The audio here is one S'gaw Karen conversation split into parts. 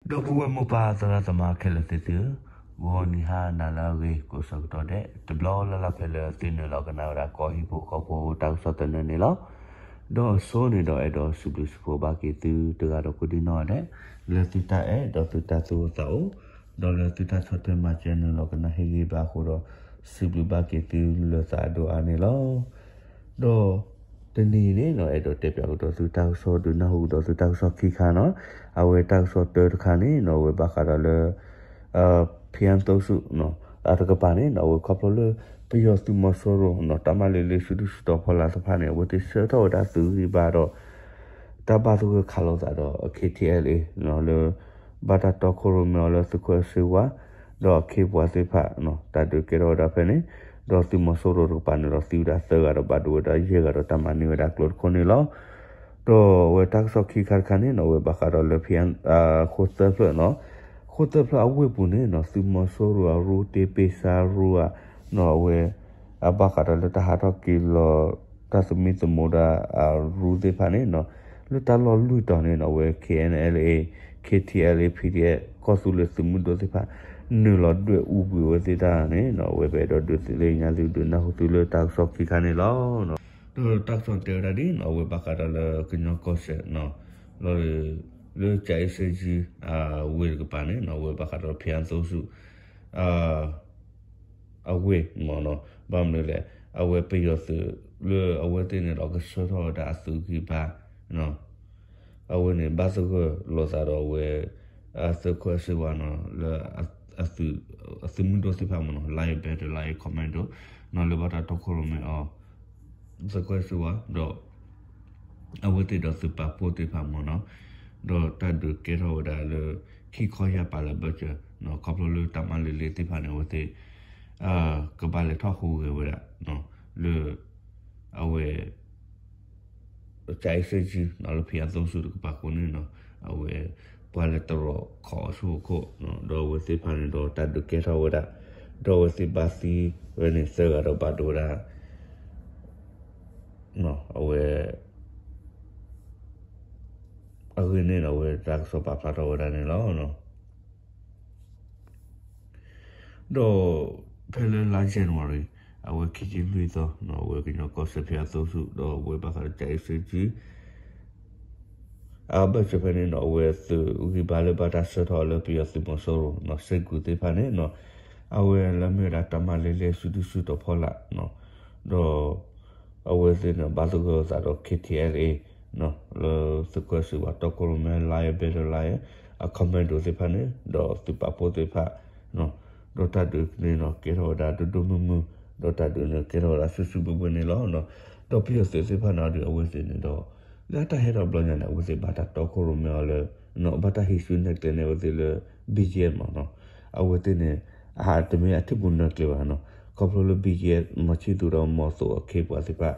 ဒီပုၢ်ဝဲၢ်မိၢ်ပၢ်သရၣ်သမါခဲလၢာ်သ့ၣ်သုဧၢ, ဂီၤနံၤဟါနၤလၢအဂ့ၤ ကိးဆၢကတီၢ်ဒဲး တဘျီလၢ်လၢ်ဖဲလၢသုနုာ်လီၤကနၣ်ဝဲဒၣ် ကီၢ်ဟံၣ်ဖိဃီဖိတၢ်ကစီၣ်သနၢၣ်န့ၣ်လီၤ. ဒီးအဆိန့ၣ်ဒီးအဲၣ်ဒိးစံးဘျုးစံးဖှိၣ်ဘၣ်က့ၤသုတဂၤဒီးကိးဒံနီၢ်ဒဲး လၢသုတၢ်အဲၣ်ဒီးသုတၢ်သူၣ်အိၣ်သးအိၣ်, ဒီးလၢသုတၢ်ဆီၣ်ထွဲမၤစၢၤနုာ်လီၤကနၣ်ဟ့ၣ်ဂံၢ်ဘါအဃိဒီး စံးဘျုးဘၣ်က့ၤသုလၢသးအဒိၣ်အါန့ၣ်လီၤ. ဒီးတနံၤအံၤန့ၣ်နီၢ် အဲၣ်ဒိးတဲပၠးကဒီးသုတၢ်ကစီၣ် ဒုးနၢ်ဟူကဒီးသုတၢ်ကစီၣ်ခံခါနီၢ်, အဝဲတၢ်ကစီၣ်တၢတခါန့ၣ်နီၢ် အဝဲဘၣ်ဃးဒီးလၢ ဖံအသိစူၣ် အတကပၤန့ၣ်နီၢ် အဝဲခီဖျိလၢ ပယီၤသုးမီၤစိရိၤနီၢ် တၢ်မၤလ့လ့ဆူၣ်ဒူၣ်ဆူၣ်တီၤဖီလာ်သ့ၣ်တဖၣ်န့ၣ် အဝဲသ့ၣ်ဆှၢထီၣ်ဝဲဒၣ်သုးဂံၢ်ဘါဒီး တၢ်ဘၣ်သဂၢၢ်ခးလိာ်သးဒီး KTLA လၢ ဘၣ်တၢ်တီခိၣ်ရိၣ်မဲအီၤလၢသုးခိၣ်စ့ဝါ ဒီးအခ့အပှၤသ့ၣ်တဖၣ် တၢ်ဒုးကဲထီၣ်ဝဲဒၣ်ဖဲန့ၣ်, ဒီးသုးမီၤစိရိၤတကပၤန့ၣ်ဒီးသံဝဲဒၣ်သၢဂၤဒီးဘၣ်ဒိဝဲဒၣ်ယဲၢ်ဂၤဒီးတၢ်မၤန့ၢ်ဝဲဒၣ်ကျိတခိၣ်န့ၣ်လီၤ. ဒီးအဝဲတၢ်ကစီၣ်ခံခါတခါန့ၣ်နီၢ် အဝဲဘၣ်ဃးဒီးလၢ ဃိၣ်သၢဖျၢၣ်နီၢ်, ဃိၣ်သၢဖျၢၣ်အဝ့ၢ်ပူၤန့ၣ်နီၢ် သုးမီၤစိရိၤအရူတ့ပ့ၢ်ဆါရူဧါနီၢ် အဝဲ အဘၣ်ဃးဒီးလၢတၢ်ဟးထီၣ်က့ၤလီၤ တၢ်သမံသမိးဒၣ်အရူသ့ၣ်တဖၣ်န့ၣ်နီၢ် လၢတၢ်လီၢ်လွံၢ်တီၤန့ၣ်နီၢ် အဝဲ KNLA, KTLA, PDF ကီၢ်သူလ့ၤသုးမုၢ်ဒိၣ်သ့ၣ်တဖၣ် နုာ်လီၤဒွဲၣ်အူကွံာ်အဝဲသ့ၣ်တၢ်န့ၣ်နီၢ် အဝဲပအဲၣ်ဒိးဒုးသ့ၣ်ညါသုဒုးနၢ်ဟူသုလၢတၢ်ကစီၣ်ခံခါန့ၣ်လီၤ. ဒီးတၢ်ကစီၣ်တဲဝဲဒၣ်ဒ်နီၢ် အဝဲဘၣ်ဃးဒီးလၢကညီကီၢ်စဲၣ်နီၢ် လီၤ လၢကၠၤအ့စ့ကၠံ အဝ့ၢ်တကပၤန့ၣ်နီၢ် အဝဲဘၣ်ဃးဒီးဖံအသိစူၣ် အဝ့ၢ်မ့ၢ်နီၢ် ဘၣ်မနုၤလဲၣ် အဝဲပယီၤသုးလၢအဝဲသ့ၣ်န့ၣ်ဒီး ကဆှၢထီၣ်ဝဲဒၣ်အသုးဂံၢ်ဘါ အဝဲန့ၣ် ဘၣ်သဂၢၢ်လိာ်သးဒီးအဝဲ သုးခိၣ်စ့ဝါနီၢ် လၢ အသုးမုၢ်ဒိၣ်သ့ၣ်တဖၣ်မ့ၢ်နီၢ် Lion Battalion Commando နီၢ် လၢဘၣ်တၢ်တီခိၣ်ရိၣ်မဲအီၤ သုးခိၣ်စ့ဝါ ဒီး အဝဲသ့ၣ်ဒီးသုးပာ်ဖှိၣ်သ့ၣ်တဖၣ်မ့ၢ်နီၢ် ဒီးတၢ်ဒုးကဲထီၣ်ဝဲဒၣ်လၢ ခံခီယၢ်ပၤလၢဘၢၣ်စၢၤ ခီဖျိလၢတၢ်မၤလ့လ့သ့ၣ်တဖၣ်န့ၣ် အဝဲသ့ၣ် ကဘၣ်လဲၤထီၣ်ဟူးဂဲၤဝဲဒၣ် လၢ အဝဲ ကၠၤအ့စ့ကၠံ လၢဖံအသိစူၣ်တကပၤအဃိန့ၣ်နီၢ် အဝဲ ပှၤလဲၤတရီးခိးအီၤဆူဟီၣ်ခိၣ် ဒီးအဝဲသ့ၣ်တဖၣ်န့ၣ်ဒီးတၢ်ဒုးကဲထီၣ်ဝဲဒၣ် ဒီးအဝဲသ့ၣ်ဘၣ်သံဝဲန့ၣ်သၢဂၤဒီးဘၣ်ဒိဝဲဒၣ် အဝဲ အဂ့ၢ်န့ၣ်ဒီး အဝဲတၢ်ကစီၣ်ပာ်ဖျါထီၣ်ဝဲဒၣ်န့ၣ်လီၤ. ဒီး ဖဲလၢလါ January အဝဲခံဆံလွံၢ်သီ အဝဲကညီကီၢ်စဲၣ်ဖံအသိစူၣ် ဒီးအဝဲဘၣ်ဃးဒီးကၠၤအ့စ့ကၠံ အဘၢၣ်စၢၤဖဲန့ၣ်နီၢ် အဝဲသုးဂံၢ်ဘါလၢဘၣ်တၢ်ဆှၢထီၣ်လၢပယီၤသုးမီၤစိရိၤနီၢ် စ့ၢ်ကီးသ့ၣ်တဖၣ်န့ၣ်နီၢ် အဝဲလၢမ့ၢ်ဝဲဒၣ်တၢ်မၤလ့လ့ဆူၣ်ဒူၣ်ဆူၣ်တီၤဖီလာ် ဒီး အဝဲသ့ၣ်န့ၣ် ဘၣ်သဂၢၢ်လိာ်သးဒီး KTLA လၢသုးခိၣ်စ့ဝါတီခိၣ်ရိၣ်မဲ Lion Battalion အ commando သ့ၣ်တဖၣ်န့ၣ် ဒီးသုးပာ်ဖှိၣ်သ့ၣ်တဖၣ် ဒီးတၢ်ဒုးန့ၣ်နီၢ် ကဲထီၣ်ဝဲဒၣ်ဒိၣ်ဒိၣ်မုၢ်မုၢ် ဒီးတၢ်ဒုးန့ၣ်ကဲထီၣ်ဝဲဒၣ်စုာ်စုာ်ဘှ့ဘှ့န့ၣ်လီၤ. ဒီးပယီၤသုးသ့ၣ်တဖၣ်န့ၣ်ဒီး အဝဲသ့ၣ်န့ၣ်ဒီး လၢအတၢ်ဟဲထီၣ်ဘျီညါန့ၣ် အဝဲသ့ၣ်ဘၣ်တၢ်တီခိၣ်ရိၣ်မဲအီၤလၢ ဘၣ်တၢ်ဟံးစုနဲၣ်ကျဲန့ၢ်အဝဲသ့ၣ်လၢ BGF မ့ၢ်နီၢ် အဝဲသ့ၣ်န့ၣ် အတမ့ၢ်အထံၣ်ပူၤနၢၤကျဲဘၣ်နီၢ် ခီဖျိလၢ BGF မီၤဆံၣ်သူဒီးမီၤသိးအခ့အပှၤသ့ၣ်တဖၣ်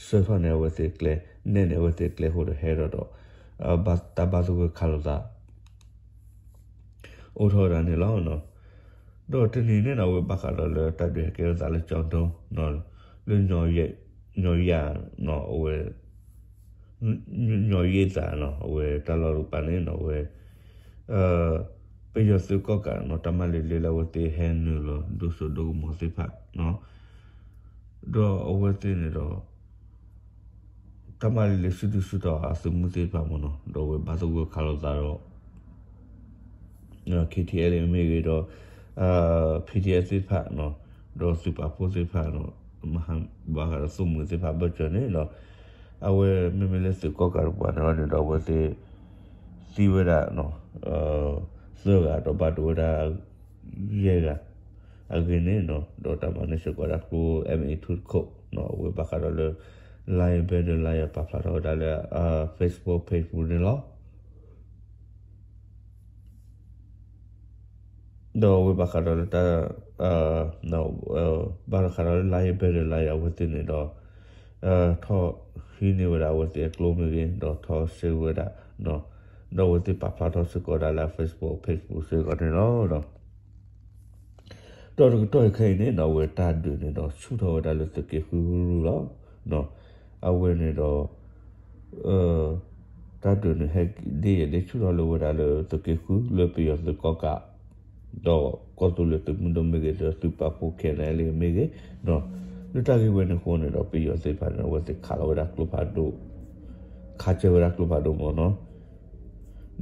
ဆှၢထီၣ်န့ၢ်အဝဲသ့ၣ်ကျဲ နဲၣ်န့ၢ်အဝဲသ့ၣ်ကျဲအဃိဒီးဟဲထီၣ်ဒီး ဘၣ်တၢ်ဘၣ်သဂၢၢ်ခးလိာ်သး အိၣ်ထီၣ်ဝဲဒၣ်န့ၣ်လီၤ. ဒီးတနံၤန့ၣ်နီၢ် အဝဲဘၣ်ဃးဒီးလၢတၢ်ဒုးဟဲကဲထီၣ်သးလၢကၠီဒိ လၢ ညီယၤနီၢ် အဝဲ ညီယၤသးနီၢ် အဝဲတၢ်လီၢ်တကပၤန့ၣ်နီၢ် အဝဲ ပယီၤသုးကီၣ်ကးနီၢ် တၢ်မၤလ့လ့လၢအဝဲသ့ၣ်ဟဲနုာ်လီၤ ဒိၣ်စိဒိၣ်ကမီၤသ့ၣ်တဖၣ် ဒီးအဝဲသ့ၣ်န့ၣ်ဒီး တၢ်မၤလ့လ့ဆူၣ်ဒူၣ်ဆူၣ်တီၤအသုးမုၢ်သ့ၣ်တဖၣ်မ့ၢ်နီၢ် ဒီးအဝဲဘၣ်သဂၢၢ်ခးလိာ်သးဒီး KTLA မ့ၢ်ဂ့ၤဒီး PDF သ့ၣ်တဖၣ်နီၢ် ဒီးသုးပာ်ဖှိၣ်သ့ၣ်တဖၣ်နီၢ် ဘၣ်ဃးဒီးသုးမုၢ်သ့ၣ်တဖၣ်ဘၢၣ်စၢၤန့ၣ်ဒီး အဝဲမ့မ့ၢ်လၢသုးကီၣ်ကးတပၤန့ၣ်န့ၣ်ဒီး အဝဲသ့ၣ် သံဝဲဒၣ် သၢဂၤဒီးဘၣ်ဒိဝဲဒၣ် ယဲၢ်ဂၤ အဂ့ၢ်န့ၣ်နီၢ် ဒီးတၢ်မၤန့ၢ်စ့ၢ်ကီးဒၣ်ကျိ MA two တခိၣ်နီၢ် အဝဲဘၣ်ဃးဒီးလၢ Lion Battalion ပာ်ဖျါထီၣ်ဝဲဒၣ်လၢ Facebook page ပူၤန့ၣ်လီၤ. ဒီးအဝဲဘၣ်ဃးဒီးလၢတၢ် ဘၣ်ဃးဒီးလၢ Lion Battalion အဝဲသ့ၣ်န့ၣ်ဒီး ထီၣ်ဟံးန့ၢ်ဝဲဒၣ်အဝဲသ့ၣ်အကျိမ့ၢ်ဂ့ၤ ဒီးထီၣ်ရှဲဝဲဒၣ် ဒီးအဝဲသ့ၣ်ပာ်ဖျါထီၣ်စ့ၢ်ကီးဒၣ်လၢ Facebook page ပူၤစ့ၢ်ကီးန့ၣ်လီၤ. ဒီးတကတီၢ်ခဲအံၤန့ၣ်နီၢ် အဝဲတၢ်ဒုးန့ၣ်ဒီးဆူၣ်ထီၣ်ဝဲဒၣ်လၢသုးက့ဃုရူၢ်လီၤ. အဝဲန့ၣ်ဒီး ပ တၢ်ဒုးန့ၣ်ဟဲဒ်ယဲၢ်ဒ်ဆူၣ်ထီၣ်လၢဝဲဒၣ်လၢသုးက့ဃုလၢပယီၤသုးကီၢ်ကး ဒီးကီၢ်သူလ့ၤသုးမုၢ်ဒိၣ်မ့ၢ်ဂ့ၤ ဒီးသုးပာ်ဖှိၣ် ခဲအံၤလၢအဂ့ၤမ့ၢ်ဂ့ၤ, လၢတၢ်ဂ့ၢ်ဝဲန့ၣ်အဃိန့ၣ်ဒီး ပယီၤသ့ၣ်တဖၣ်န့ၣ် အဝဲသ့ၣ်ခးလီၤဝဲဒၣ်ကျိဖးဒိၣ်, ခးဆၢဝဲဒၣ်ကျိဖးဒိၣ်မ့ၢ်နီၤ,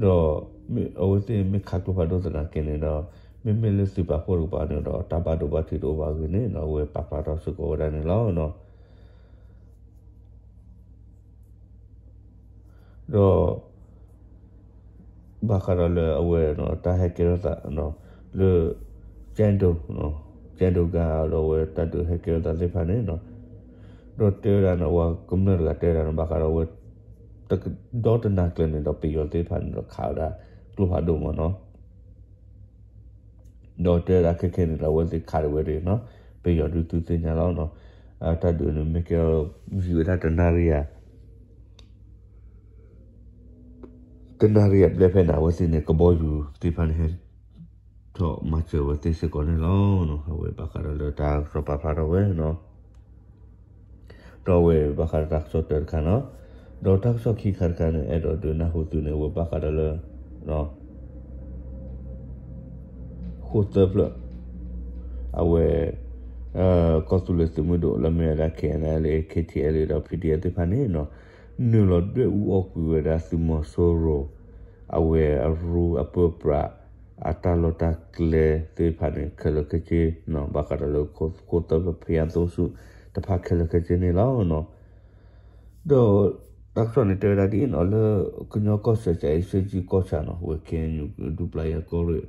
ဒီး အဝဲသ့ၣ်မ့ၢ်ခးကျိဖးဒိၣ်သနာ်က့န့ၣ်ဒီး မ့မ့ၢ်လၢသုးပာ်ဖှိၣ်တကပၤန့ၣ်ဒီး တၢ်ဘၣ်ဒိဘၣ်ထံးတအိၣ်ဘၣ်အဂ့ၢ်န့ၣ် အဝဲပာ်ဖျါထီၣ်စ့ၢ်ကီးဝဲဒၣ်န့ၣ်လီၤ. ဒီး ဘၣ်ဃးဒီးလၢအဝဲတၢ်ဟဲကဲထီၣ်သး လၢ ကၠဲဒိၣ်, ကၠဲဒိၣ်ကါ ဒီးအဝဲတၢ်ဒုးဟဲကဲထီၣ်သးသ့ၣ်တဖၣ်န့ၣ် ဒီးတဲဝဲဒၣ်န့ၣ် အဝဲကမျၢၢ်တဂၤတဲဝဲဒၣ်န့ၣ် ဘၣ်ဃးဒီးအဝဲ ဒီတနၤကျၢၤန့ၣ်ဒီး ပယီၤသ့ၣ်တဖၣ်န့ၣ်ဒီးခးဝဲဒၣ်ကျိဖးဒိၣ်မ့ၢ်နီၤ ဒီးတဲဝဲဒၣ်ခဲခဲန့ၣ်ဒီး အဝဲသ့ၣ်ခးဒၣ်ဝဲဒၣ်နီၤ, ပယီၤဒုးသုသ့ၣ်ညါလီၤနီၤ, တၢ်ဒုးန့ၣ်မ့ၢ်ကဲ ယံာ်ဝဲဒၣ်တနၣ်ရံၣ်ဧါ, တနၣ်ရံၣ်ဧါဘျဲၣ်ဖဲန့ၣ် အဝဲသ့ၣ်န့ၣ် ကဘီယူၤသ့ၣ်တဖၣ်န့ၣ် ဟဲထီၣ်မၤစၢၤဝဲသ့ၣ်စ့ၢ်ကီးန့ၣ်လီၤ. အဝဲဘၣ်ဃးဒီးလၢတၢ်ကစီၣ်ပာ်ဖျါထီၣ်ဝဲနီၤ ဒီးအဝဲဘၣ်ဃးဒီးတၢ်ကစီၣ်တၢတခါနီၤ, ဒီးတၢ်ကစီၣ်ခံခါတခါန့ၣ် အဲၣ်ဒိးဒုးနၢ်ဟူသုန့ၣ် အဝဲဘၣ်ဃးဒီးလၢ ဃိၣ်သၢဖျၢၣ် အဝဲ ကီၢ်သူလ့ၤသုးမုၢ်ဒိၣ်လၢမ့ၢ်ဝဲဒၣ် KNLA KTLA ဒီး PDF သ့ၣ်တဖၣ်န့ၣ်နီၤ, နုာ်လီၤဒွဲၣ်အူအီၣ်ကွံာ်ဝဲဒၣ်သုးမီၤစိရိၤ အဝဲအရူအပၢပြး အတၢ်လီၢ်တၢ်ကျဲသ့ၣ်တဖၣ်န့ၣ် ခဲလၢာ်ခဲဆ့နီၤ, ဘၣ်ဃးဒီးလၢ ဃိၣ်သၢဖျၢၣ်ဘုရားသုံးဆူတဖၣ်ခဲလၢာ်ခဲဆ့န့ၣ်လီၤ. ဒီးတၢ်ကစီၣ်န့ၣ်တဲဝဲဒၣ်ဒ်အံၤနီၤ, လၢကညီကီၢ်စဲၣ် ကၠၤအ့စ့ကၠံကီၢ်ဆၣ်နီၤ, ဝဲ KNU ဒူပျၤယၤကီၢ်ရ့ၣ်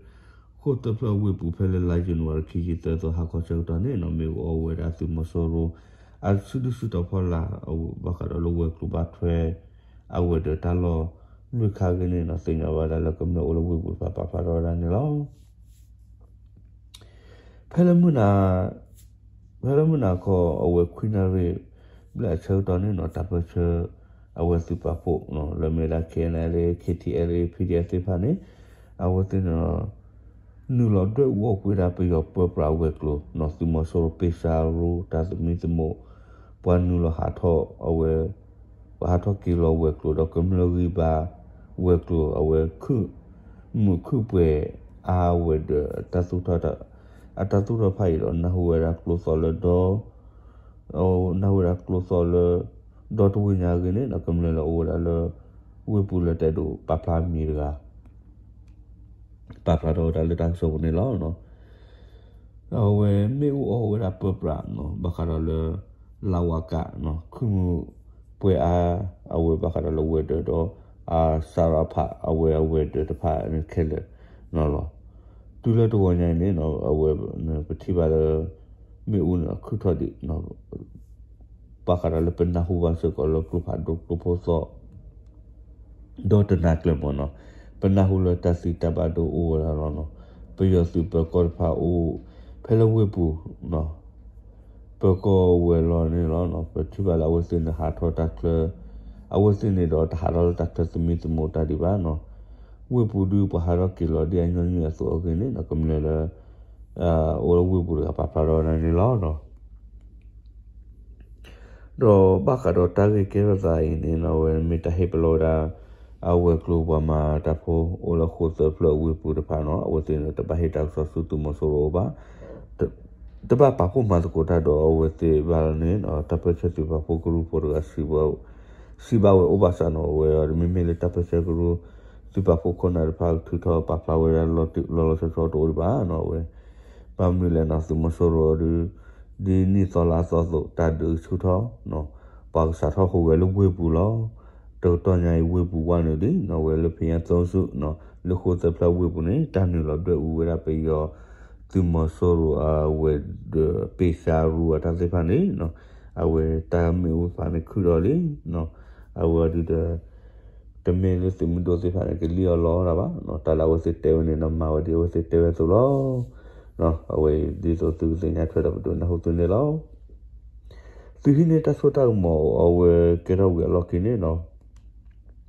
ဃိၣ်သၢဖျၢၣ်ဝ့ၢ်ပူၤ ဖဲလၢလါယနူၤအါရံၤ ခံဆံသၢသီ ဟါခီဆၢကတီၢ်န့ၣ်နီၤ, မ့ၢ်အီၣ်ဝဲဒၣ်သုးမီၤစိရိၤ အစုဒုၣ်စုတီၤဖီလာ် ဘၣ်ဃးဒီးလၢဝဲၤကျိၤဘၣ်ထွဲ အဝဲၤဒၢးတၢ်လီၢ်လွံၢ်ခါအဂ့ၢ်န့ၣ်နီၤ, သ့ၣ်ညါဘၣ်ဒၣ်လၢကမျၢၢ်အိၣ်လၢဝ့ၢ်ပူၤတဖၣ်ပာ်ဖျါထီၣ်ဝဲဒၣ်န့ၣ်လီၤ. ဖဲလၢမုၢ်နၤ ဖဲလၢမုၢ်နၤခီ အဝဲခွံနၣ်ရံၣ်ဘျဲၣ်အဆၢကတီၢ်န့ၣ်နီၤ, တၢ်ပၢဆှၢ အဝဲသုးပာ်ဖှိၣ် လၢမ့ၢ်ဒၣ် KNLA KTLA PDF သ့ၣ်တဖၣ်န့ၣ် အဝဲသ့ၣ်န့ၣ် နုာ်လီၤဒွဲၣ်အူအီၣ်ကွံာ်ဝဲဒၣ်ပယီၤပၢပြးဝဲၤကျိၤနီၤ, သုးမီၤစိရိၤပ့းစၢ်ရူတၢ်သမံသမိး ပှၤနုာ်လီၤဟးထီၣ်အဝဲ ပှၤဟးထီၣ်က့ၤလီၤဝဲၤကျိၤဒီးကမျၢၢ်ဂံၢ်ဘါဝဲၤကျိၤ အဝဲခုၣ်မုာ်ခုၣ်ပှဲၤအါဝဲၤဒၢး အတၢ်သူၣ်ထီၣ်ဖးအံၤဒီး နၢ်ဟူဝဲဒၣ်ကျိသီၣ်လၢဒီ နၢ်ဟူဝဲဒၣ်ကျိသီၣ်လၢ ဒီတဝ့ၢ်ညါအဂ့ၢ်န့ၣ်ဒီး ကမျၢၢ်လၢအိၣ်ဝဲဒၣ်လၢ ဝ့ၢ်ပူၤလၢတအဲၣ်ဒိးပာ်ဖျါမံၤတဂၤ ပာ်ဖျါထီၣ်ဝဲဒၣ်လၢတၢ်ကစီၣ်ပူၤန့ၣ်လီၤ. အဝဲမ့ၣ်အူအီၣ်ဝဲဒၣ်ပၢပြးနီၤ ဘၣ်ဃးဒီးလၢ လဝက နီၤ ခုၣ်မုာ်ပှဲၤအါ အဝဲဘၣ်ဃးဒီးလၢဝဲၤဒၢးဒီး အစရဖ အဝဲအဝဲၤဒၢးတဖၣ်ခဲလၢာ်နီၤလီၤ. တုၤလၢတဂီၤညါအံၤန့ၣ်နီၤ အဝဲ ပထံၣ်ဘၣ်လၢ မ့ၣ်အူန့ၣ် ခုၣ်ထီၣ်ဒံး ဘၣ်ဃးဒီးလၢပနၢ်ဟူဘၣ်စ့ၢ်ကီးလၢကျိဖးဒိၣ်ကျိဖိသီၣ် ဒီတနၤကျၢၤမ့ၢ်နီၤ, ပနၢ်ဟူလၢတၢ်သံတၢ်ဘၣ်ဒိအိၣ်ဝဲဒၣ်လီၤနီၤ, ပယီၤသုးပၢၤကီၢ်တဖၣ်အိၣ် ဖဲလၢဝ့ၢ်ပူၤနီၤ, ပၢၤကီၢ်ဝဲၤလီၤန့ၣ်လီၤ. ပထံၣ်ဘၣ်လၢအဝဲသ့ၣ်န့ၣ်ဟးထီၣ်တၢ်ချၢ, အဝဲသ့ၣ်န့ၣ်ဒီးတဟးထီၣ်လၢတၢ်ချၢသမံသမိးတၢ်ဒံးဘၣ်နီၤ, ဝ့ၢ်ပူၤဒုးပှၤဟးထီၣ်က့ၤလီၤဒ်အညီနုၢ်အသိးအဂ့ၢ်န့ၣ်နီၤ, ကမျၢၢ်လၢ အိၣ်လၢဝ့ၢ်ပူၤတဂၤပာ်ဖျါထီၣ်ဝဲဒၣ်န့ၣ်လီၤ. ဒီးဘၣ်ဃးဒီးတၢ်ဂ့ၢ်ကဲထီၣ်သးအံၤန့ၣ်နီၤ, အဝဲမ့ၢ်တၢ်ဟ့ၣ်ပလီၢ်ဝဲဒၣ် အဝဲၤကျိၤပှၤမၤတၢ်ဖိအိၣ်လၢဃိၣ်သၢဖျၢၣ်ဝ့ၢ်ပူၤတဖၣ်နီၤ, အဝဲသ့ၣ်န့ၣ်တဘၣ်ဟ့ၣ်တၢ်ကစီၣ်ဆူသုးမီၤစိရိၤအအိၣ်ဘၣ်, တဘၣ်ပာ်ဖှိၣ်မၤသကိးတၢ်ဒီးအဝဲသ့ၣ်ဘၣ်န့ၣ်နီၤ, တၢ်ပၢဆှၢသုးပာ်ဖှိၣ်ကရူၢ်ဖိတဂၤ စံးဘၣ်ဝဲအိၣ်ဘၣ်ဆၣ်နီၤ, အဝဲမ့မ့ၢ်လၢတၢ်ပၢဆှၢကရူၢ် သုးပာ်ဖှိၣ်ခိၣ်နၢ်တဖၣ်ကထုးထီၣ်ပာ်ဖျါဝဲဒၣ်လီၤလီၤဆီဆီတအိၣ်ဒံးဘၣ်နီၤ, အဝဲ ဘၣ်မနုၤလဲၣ်နီၤ, သုးမီၤစိရိၤဒီး ဒ်နံၣ်သီလါသီအသိး တၢ်ဒုးဆူၣ်ထီၣ် ပှၤကစးထီၣ်ဟူးဂဲၤလၢဝ့ၢ်ပူၤလီၤ. တကတီၢ်ညါအံၤ ဝ့ၢ်ပူၤဝဲန့ၣ်ဒ်နီၤ, အဝဲလၢဖဲညါသီဆူ လၢဃိၣ်သၢဖျၢၣ်ဝ့ၢ်ပူၤန့ၣ် တၢ်နုာ်လီၤဒွဲၣ်အူဝဲဒၣ်ပယီၤ သုးမီၤစိရိၤအဝဲၤဒၢးပ့းစၢ်ရူအတၢ်သ့ၣ်တဖၣ်န့ၣ်နီၤ, အဝဲတၢ်မ့ၣ်အူတဖၣ်န့ၣ်ခုၣ်ဒီးလံနီၤ, အဝဲဒုးဒီး တမ့ၢ်လၢသုးမုၢ်ဒိၣ်သ့ၣ်တဖၣ်န့ၣ် ကလံၣ်အီၣ်လီအီၣ်တၢ်ဘၣ်နီၤ, တၢ်လၢအဝဲသ့ၣ်တဲဝဲန့ၣ်နီၤ, မၤဝဲဒ်အဝဲသ့ၣ်တဲဝဲအသိးလီၤ. အဝဲဒ်သိးသုကသ့ၣ်ညါထွဲဒီးပဒိးနၢ်ဟူသုန့ၣ်လီၤ. သုဟံးန့ၢ်တၢ်စိတၢ်ကမီၤအဝဲကဲထီၣ်ဝံၤအလီၢ်ခံန့ၣ်နီၤ,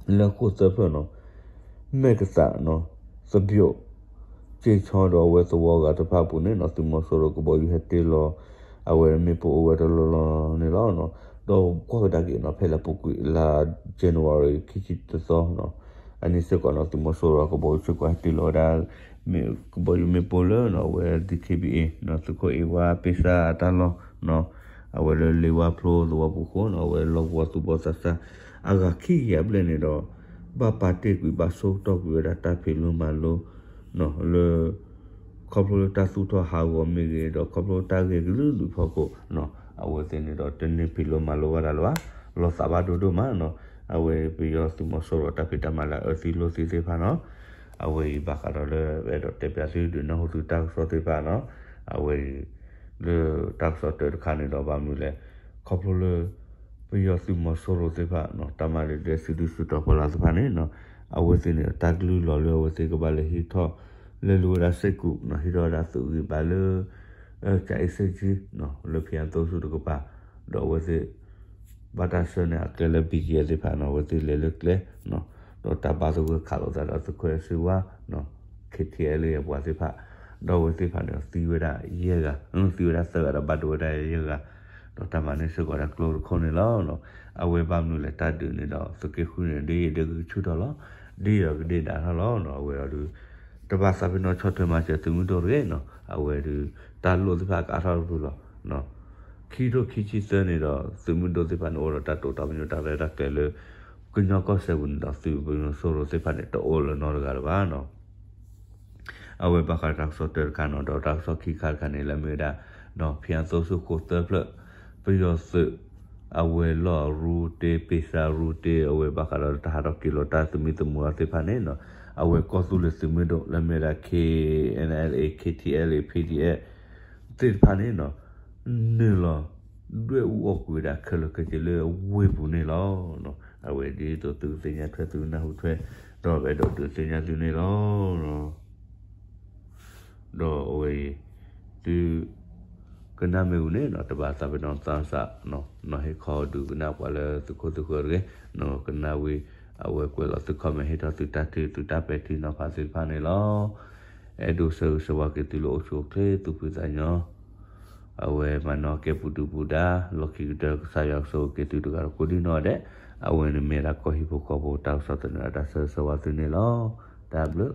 လၢဃိၣ်သၢဖျၢၣ်နီၤ, မဲၢ်ကသးနီၤ, သဘျိၣ်, က့ဆီဒီးအဝဲသဝီဂၤတဖၣ်အပူၤန့ၣ်နီၤ, သုးမီၤစိရိၤကဘီယူၤဟဲတ့ၢ်လီၤ အဝဲမ့ၣ်ပိၢ်အိၣ်ဝဲတလီၢ်လီၢ်န့ၣ်လီၤ. ဒီးကွၢ်ကဒါက့ၤနီၤ ဖဲလါပူၤကွံာ်လါ January ခံဆံတသီနီၤ, အန့ၣ်စ့ၢ်ကီးနီၤ သုးမီၤစိရိၤကဘီယူၤစ့ၢ်ကီးဟဲတ့ၢ်လီၤဝဲဒၣ် ကဘီယူၤမ့ၣ်ပိၢ်လၢနီၤ အဝဲ D K B A နီၤ သုးခိၣ်အ့ဝါပ့ၢ်စၢ်အတၢ်လီၢ်နီၤ, အဝဲလၢလ့ဝါဖျိသဝီပူၤဃိနီၤ အဝဲလီၢ်ကဝီၤသူၣ်ဘီသးစၢ် အဂၤခံကယၤဘျဲၣ်န့ၣ်ဒီး ဘၣ်ပာ်တ့ၢ်ကွံာ်ဘၣ်ဆိကတီၢ်ကွံာ်ဝဲဒၣ်တၢ်ဖံးလိမၤလိနီၤ လၢ ခီဖျိလၢတၢ်သူၣ်ထီၣ်ဟးဂီၤမ့ၢ်ဂ့ၤ ဒီးခီဖျိတၢ်ဂ့ၢ်ကလုာ်ကလုာ်ဖီခိၣ်နီၤ အဝဲသ့ၣ်န့ၣ်ဒီး တန့ၢ်ဖံးလိမၤလိဘၣ်တၢ်လၢၤဘၣ်, လီၤသးဘၣ်ဒိဒိၣ်မးနီၤ, အဝဲပယီၤသုးမီၤစိရိၤတၢ်ဖံးတၢ်မၤလၢအအၢသံလိၢ်သံသ့ၣ်တဖၣ်နီၤ, အဝဲအံၤဘၣ်ဃးဒီးလၢ အဲၣ်ဒိးတဲပၠးသုဒုးနၢ်ဟူသုတၢ်ကစီၣ်သ့ၣ်တဖၣ်နီၤ, အဝဲအံၤ လၢတၢ်ကစီၣ်တၢတခါန့ၣ်ဒီး ဘၣ်မနုၤလဲၣ်, ခီဖျိလၢ ပယီၤသုးမီၤစိရိၤသ့ၣ်တဖၣ်နီၤ တၢ်မၤဒုးဒဲးစုဒုးစုတီၤပှၤလၢ်သ့ၣ်တဖၣ်န့ၣ်နီၤ, အဝဲသ့ၣ်န့ၣ် တၢ်ကလုၢ်လီၤလၢအဝဲသ့ၣ်ကဘၣ်လဲၤဟံးထီၣ် လဲၤလူၤဝဲဒၣ်စ့ၢ်ကီးနီၤ ဟံးထီၣ်ဝဲဒၣ်သုးဂံၢ်ဘါလၢ ကၠၤအ့စ့ၣ်ကၠံနီၤ လၢဖံးအါသိဆူၣ်တကပၤ, ဒီးအဝဲသ့ၣ် ဘၣ်တၢ်ဆှၢန့ၢ်အကျဲလၢ B G F သ့ၣ်တဖၣ်နီၤ အဝဲသ့ၣ်လဲၤလၢကျဲနီၤ, ဒီးတၢ်ဘၣ်သဂၢၢ်ခးလိာ်သးဒီးသုးခိၣ်အဲၣ်စ့ဝါနီၤ K T L A အပှၤသ့ၣ်တဖၣ်, ဒီးအဝဲသ့ၣ်တဖၣ်န့ၣ်ဒီးသံဝဲဒၣ်ယဲၢ်ဂၤ, သံဝဲဒၣ်သၢဂၤဒီးဘၣ်ဒိဝဲဒၣ်ယဲၢ်ဂၤ, ဒီးတၢ်မၤန့ၢ်စ့ၢ်ကီးဒၣ်ကျိတခိၣ်န့ၣ်လီၤ. အဝဲဘၣ်မနုၤလဲၣ် တၢ်ဒုးန့ၣ်ဒီး သုးက့ဃုန့ၣ် ဒ်အံၤဒ်ကဆူၣ်ထီၣ်လီၤ, ဒ်အံၤဒီးကဒ့ၣ်ဒၣ်ထီၣ်လီၤနီၤ, အဝဲအီၤဒုး တဘၣ်သးပ့ၤနီၣ်ဆီၣ်ထွဲမၤစၢၤသုးမုၢ်ဒိၣ်တဂ့ၤနီၤ, အဝဲဒုး တၢ်လိၣ်သ့ၣ်တဖၣ်ကအါထီၣ်တပူၤလီၤ. ခံထိခံဆံသၢန့ၣ်ဒီး သုးမုၢ်ဒိၣ်သ့ၣ်တဖၣ်န့ၣ် အိၣ်ဒီးတၢ်တိာ်တၢ်ပညိၣ်တၢ်ရဲၣ်တၢ်ကျဲၤလၢ ကညီကီၢ်စဲၣ်ပူၤန့ၣ်ဒီး သုးမီၤစိရိၤသ့ၣ်တဖၣ်န့ၣ် တအိၣ်လၢၤနီတဂၤလၢၤဘၣ်နီၤ. အဝဲဘၣ်ဃးတၢ်ကစီၣ်တၢတခါနီၤ ဒီးတၢ်ကစီၣ်ခံခါတခါန့ၣ် လၢအမ့ၢ်ဝဲဒၣ် ဖံးအါသိဆူၣ်ဃိးသၢဖျၢၣ် ပယီၤသုး အဝဲလီၢ်ရူတ့ ပ့ၢ်စၢ်ရူတ့ အဝဲဘၣ်ဃးဒီးတၢ်ဟးထီၣ်က့ၤလီၤတၢ်သမံသမိးအီၤသ့ၣ်တဖၣ်န့ၣ်နီၤ, အဝဲကီၢ်သူလ့ၤသုးမုၢ်ဒိၣ် လၢအမ့ၢ်ဝဲဒၣ် K N L A K T L A P D F သ့ၣ်တဖၣ်န့ၣ်နီၤ နုာ်လီၤ ဒွဲၣ်အူအီၣ်ကွံာ်ဝဲဒၣ်ခဲလၢာ်ခဲဆ့လၢဝ့ၢ်ပူၤန့ၣ်လီၤ. အဝဲဒ်သိးသုကသ့ၣ်ညါထွဲသုကနၢ်ဟူထွဲ ဒီးပအဲၣ်ဒိးဒုးသ့ၣ်ညါသုန့ၣ်လီၤ. ဒီးအဝဲအံၤ သု ကနၣ်မ့ၢ်ဝံၤန့ၣ်နီၤ တဘၣ်သးပ့ၤနီၣ်သးစၢ်နီၤ နီၤဟ့ၣ်ခီဒုးကနၣ်ပှၤလၢသုခိၣ်သုဃၢၤတဂ့ၤ, နီၤကနၣ်ဝံၤ အဝဲကွဲးလီၤသု comment ဟ့ၣ်ထီၣ်သုတၢ်ထုးသုတၢ်ပဲာ်ထံနီၤဖးသ့ၣ်တဖၣ်န့ၣ်လီၤ. အဲၣ်ဒိးဆၢဂ့ၤဆၢဝါက့ၤသုလၢအိၣ်ဆူၣ်အိၣ်ချ့သူၣ်ဖှံသးညီ အဝဲမၤနီၣ်ကဲပူၤဒုၣ်ပူၤဒါ လီၢ်ခံကတၢၢ်ကစၢ်ယွၤကဆိၣ်ဂ့ၤက့ၤသုတဂၤဒီးကိးဒံနီၢ်ဒဲး, အဝဲန့ၣ်မ့ၢ်ဒၣ်ကီၢ်ဟံၣ်ဖိဃီဖိတၢ်ကစီၣ်သန့အတၢ်ဆၢဂ့ၤဆၢဝါသုန့ၣ်လီၤ. တၢ်ဘျုး